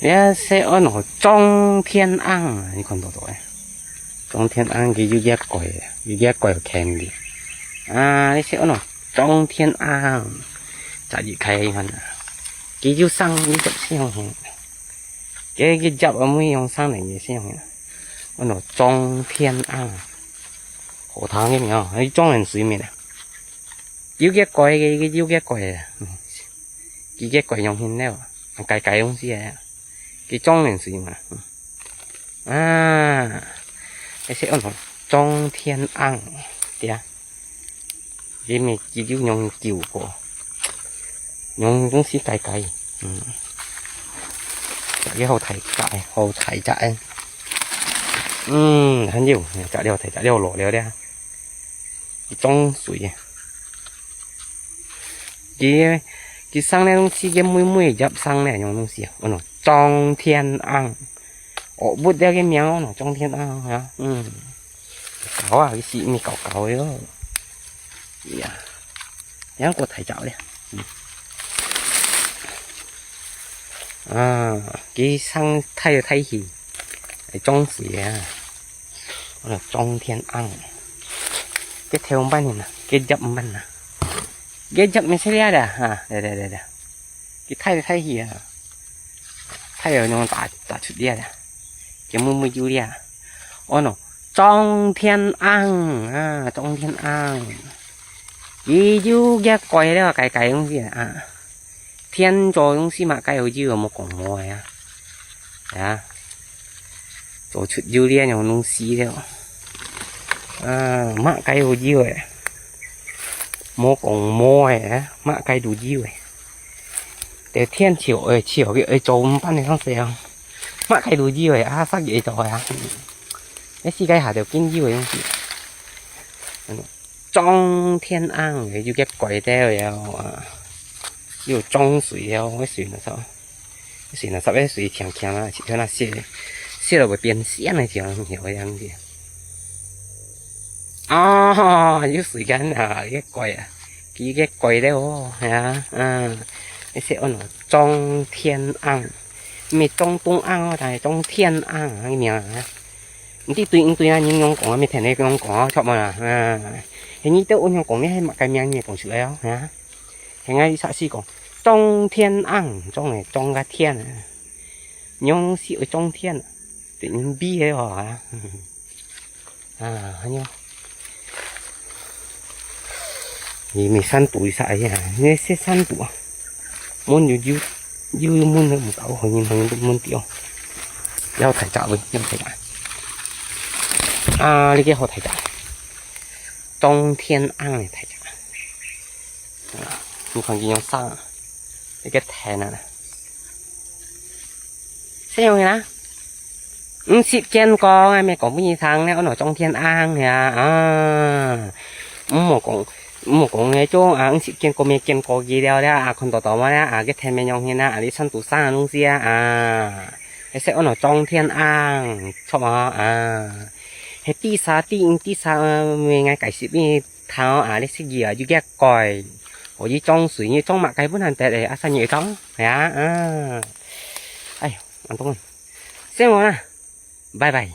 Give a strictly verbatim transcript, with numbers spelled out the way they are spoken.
這係安到張天昂，你看到到誒？張天昂佢有隻蓋，有隻蓋有牽的。啊，這係安到張天昂，摘一開你看啊，佢有生一隻小熊，佢佢摘阿妹用生的也小熊，安到張天昂，好聽个名，還有張人水面啊，有隻蓋个，有隻蓋啊。 佢个蓋樣形了，該該東西啊，佢裝冷水嘛。啊，這係安到張天昂，對啊。佢乜佢有用久過，用東西該該，嗯。這个好大隻个，好大隻个。嗯，還有，這个好大隻，這个老了咧。 裝水啊。佢，佢生个東西，佢妹妹入生个樣東西啊，安到張天昂。哦，不了个名安到張天昂啊，嗯。搞啊，佢死命搞搞个哦。呀，這个過大隻咧。嗯。啊，佢生大大去，會裝水啊。 安到張天昂。佢頭毋捌呢，佢入毋捌啊。佢入毋識了啦，哈，來來來來。佢大大去啊，大了用打打出了啦，佢妹妹有了。安到張天昂啊，張天昂。佢有隻蓋了，該該東西啊。 天做東西麼个有有，無講無个啊。啊，做出有這樣東西了。啊，麼个有有个，無講無个，麼个都有个。這天潮，哎，潮，哎，做毋捌个東西啊，麼个都有个啊，啥个做个啊。這世界下就緊有个東西。嗯。 張天昂，有个蓋兜了啊，有裝水了，該水哪少，水哪少，該水強強啊，像該雪，雪了會變仙个，像有樣子。啊，有水个啊，有个蓋啊，佢个蓋了哦，係啊，嗯，該係安到張天昂，毋係張東昂哦，但係張天昂个名啊。 毋知對毋對啊，人樣講啊，毋係聽你樣講啊，著無啦？啊，係你兜恁樣講，你係麼个名，你講出來哦，啊？係𠊎一下試講，張天昂，張个張个天啊，仰係會張天啊？對人比个哦，啊。啊，恁樣。 你咪山肚一下呀，你係山肚啊。門有有有門都毋搞，好人好人都門掉。要大隻喂，要大隻。啊，你个好大隻。張天昂个大隻。啊，你看佢樣生啊，你个天啊。 係樣个啦。毋識見過，𠊎乜講分你聽咧，安到張天昂呀，啊。毋好講，毋好講該種啊，毋識見過，乜見過佢了咧，啊，看到到無咧，啊，該天面樣形啊，啊，你穿肚衫个東西啊，啊。該係安到張天昂，著無？啊。係地下，地，地下，呃，乜𠊎解釋分你聽哦，啊，你識佢啊，有个蓋，可以裝水，你裝麼个分人得咧，啊，生意裝，係啊，啊。哎喲。 安到，先安啦，拜拜。